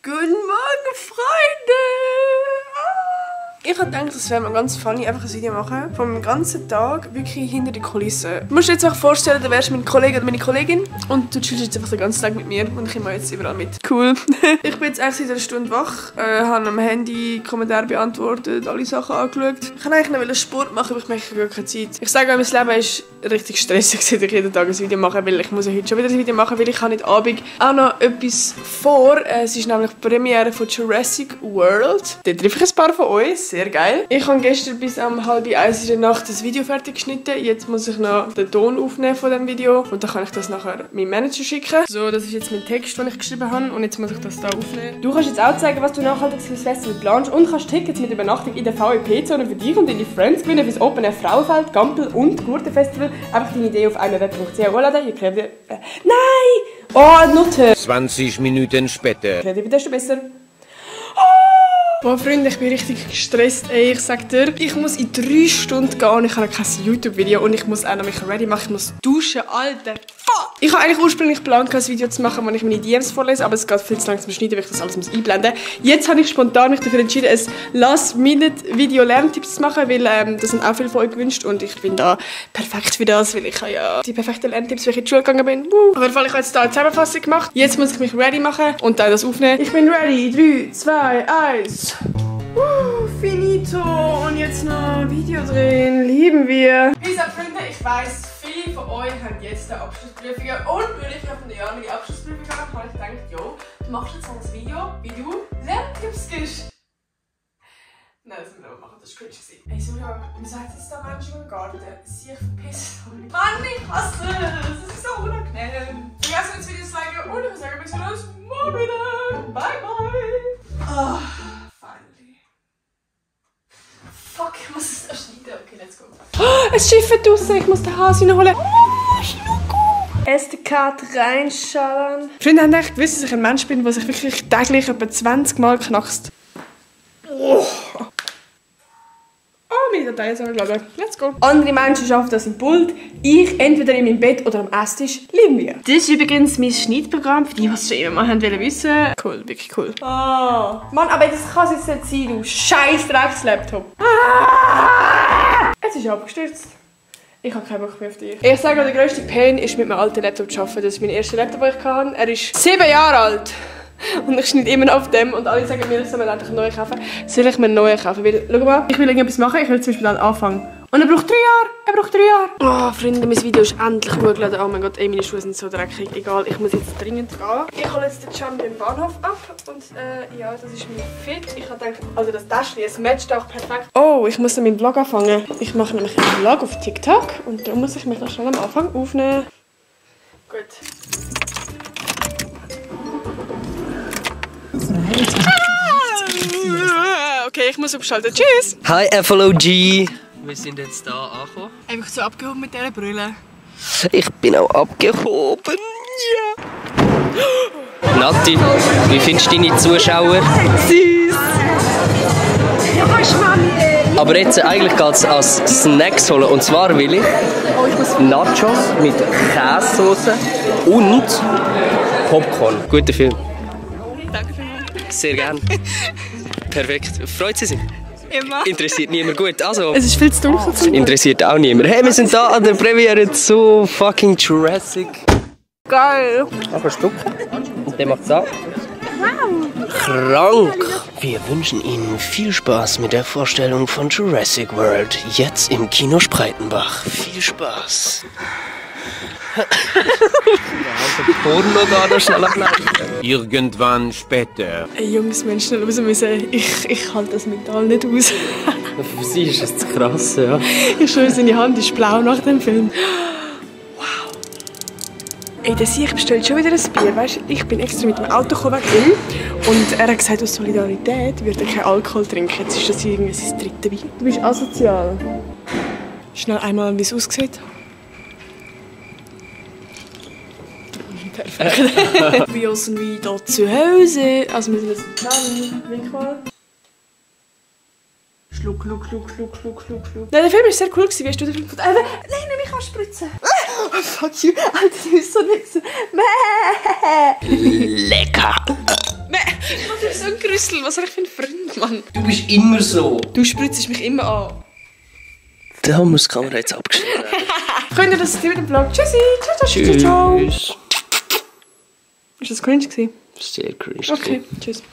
Guten Morgen, Freunde! Ich habe gedacht, es wäre mal ganz funny, einfach ein Video machen. Vom ganzen Tag wirklich hinter den Kulissen. Du musst dir jetzt auch vorstellen, du wärst mein Kollege oder meine Kollegin und du chillst jetzt einfach den ganzen Tag mit mir und ich mache jetzt überall mit. Cool. Ich bin jetzt erst seit einer Stunde wach, habe am Handy Kommentare beantwortet, alle Sachen angeschaut. Ich wollte eigentlich noch Sport machen, aber ich merke gar keine Zeit. Ich sage, mein Leben ist richtig stressig, seit ich jeden Tag ein Video mache, weil ich muss ja heute schon wieder ein Video machen, weil ich habe nicht Abend auch noch etwas vor. Es ist nämlich die Premiere von Jurassic World. Dort treffe ich ein paar von euch. Sehr geil. Ich habe gestern bis um 12:30 in der Nacht das Video fertig geschnitten. Jetzt muss ich noch den Ton aufnehmen von dem Video und dann kann ich das nachher meinem Manager schicken. So, das ist jetzt mein Text, den ich geschrieben habe und jetzt muss ich das hier aufnehmen. Du kannst jetzt auch zeigen, was du nachhaltig fürs Festival planst und kannst Tickets mit Übernachtung in der VIP-Zone für dich und deine Friends gewinnen fürs Open Air Frauenfeld, Gampel und Gurtenfestival. Einfach deine Idee auf einweb.ch hochladen. Ihr kriegt Nein! Oh, Nutte! 20 Minuten später. Desto besser. Boah, Freunde, ich bin richtig gestresst. Ey, ich sag dir, ich muss in 3 Stunden gehen und ich habe kein YouTube-Video und ich muss auch noch mich ready machen. Ich muss duschen, Alter. Fuck! Ich habe eigentlich ursprünglich geplant, ein Video zu machen, wo ich meine DMs vorlese, aber es geht viel zu lang zum Schneiden, weil ich das alles einblenden muss. Jetzt habe ich spontan mich dafür entschieden, ein Last-Minute-Video-Lerntipps zu machen, weil das sind auch viele von euch gewünscht und ich bin da perfekt für das, weil ich habe ja die perfekten Lerntipps, weil ich in die Schule gegangen bin. Auf jeden Fall, ich habe jetzt da eine Zusammenfassung gemacht. Jetzt muss ich mich ready machen und dann das aufnehmen. Ich bin ready. 3, 2, 1. Finito. Und jetzt noch ein Video drehen. Lieben wir. Wie gesagt, Freunde, ich weiss, viele von euch haben jetzt die Abschlussprüfungen. Und weil ich von den Jahren die Abschlussprüfung habe, habe ich gedacht, jo, du machst jetzt ein Video, wie du Lerntipps gibst. Nein, das müssen wir aber machen, das war cringe. Ey, sorry, aber wie sagt jetzt da Menschen im Garten? Sie verpisst. Mann, ich hasse es. Das ist so unangenehm. Vergesst jetzt Videos zu liken und ich würde sagen, wir sehen uns morgen wieder. Bye, bye. Finally. Fuck, ich muss es erschneiden. Okay, let's go. Oh, es schifft draussen, ich muss den Hase reinholen. Oh, Schnucko. SDK reinschallern. Freunde haben echt gewusst, dass ich ein Mensch bin, der sich wirklich täglich etwa 20 Mal knackst. Oh, meine Dateien sind geladen. Let's go. Andere Menschen schaffen das im Pult. Ich entweder in meinem Bett oder am Esstisch. Lieben wir. Das ist übrigens mein Schneidprogramm, für die, die es schon immer mal wissen wollten. Cool, wirklich cool. Oh. Mann, aber das kann es jetzt nicht sein, du scheiß Drecks-Laptop. Es ist abgestürzt. Ich habe keinen Bock mehr auf dich. Ich sage, der grösste Pain ist, mit meinem alten Laptop zu arbeiten. Das ist mein erster Laptop, den ich hatte. Er ist 7 Jahre alt. Und ich schneide immer noch auf dem und alle sagen mir, ich soll mir endlich einen neuen kaufen. Soll ich mir einen neuen kaufen? Weil, schau mal, ich will irgendetwas machen, ich will zum Beispiel dann anfangen. Und er braucht 3 Jahre! Er braucht 3 Jahre! Oh, Freunde, mein Video ist endlich hochgeladen. Oh mein Gott, ey, meine Schuhe sind so dreckig. Egal, ich muss jetzt dringend gehen. Ich hole jetzt den Can beim Bahnhof ab. Und ja, das ist mein Fit. Ich habe gedacht, also das Täschchen, es matcht auch perfekt. Oh, ich muss dann meinen Vlog anfangen. Ich mache nämlich einen Vlog auf TikTok. Und da muss ich mich noch schnell am Anfang aufnehmen. Gut. Okay, ich muss abschalten. Tschüss! Hi FLOG! Wir sind jetzt hier angekommen. Einfach so abgehoben mit dieser Brille. Ich bin auch abgehoben. Ja. Nati, wie findest du deine Zuschauer? Süß! Ja, Mami! Aber jetzt eigentlich geht es als Snacks holen. Und zwar will ich Nachos mit Käsesoße und Popcorn. Guter Film. Danke vielmals. Sehr gern. Perfekt. Freut sie sich? Immer. Interessiert niemand. Gut, also. Es ist viel zu dunkel zum Interessiert auch niemand. Hey, wir sind da an der Premiere zu fucking Jurassic. Geil. Noch ein Stück. Und der macht's auch. Wow. Krank. Wir wünschen Ihnen viel Spaß mit der Vorstellung von Jurassic World. Jetzt im Kino Spreitenbach. Viel Spaß. Porno da noch schnell ablaufen. Irgendwann später. Ey, Jungs, wir schnell raus müssen. Ich halte das mental nicht aus. Für sie ist es zu krass, ja. Ich schwöre, seine Hand ist blau nach dem Film. Wow. Ey, der Sieg bestellt schon wieder ein Bier. Weißt du, ich bin extra mit dem Auto gekommen wegen ihm. Und er hat gesagt, aus Solidarität würde er keinen Alkohol trinken. Jetzt ist das irgendwie sein 3. Wein. Du bist asozial. Schnell einmal, wie es aussieht. Perfekt. Wir sind wieder zu Hause. Also wir sind jetzt dran. Wink mal. Schluck, schluck, schluck, schluck, schluck, schluck, schluck. Nein, der Film war sehr cool. Wie hast du den Film gefunden? Nein, mich anspritzen. Oh, fuck you. Alter, du bist so nix. Lecker. Du bist so ein Grüssel. Was soll ich für ein Freund, Mann? Du bist immer so. Du spritzt mich immer an. Da muss die Kamera jetzt abgestellt werden. Freunde, das ist mit dem Vlog. Tschüssi. Ciao, ciao, ciao. Tschüss. Ist das cringe gewesen? Sehr cringe. Okay, tschüss.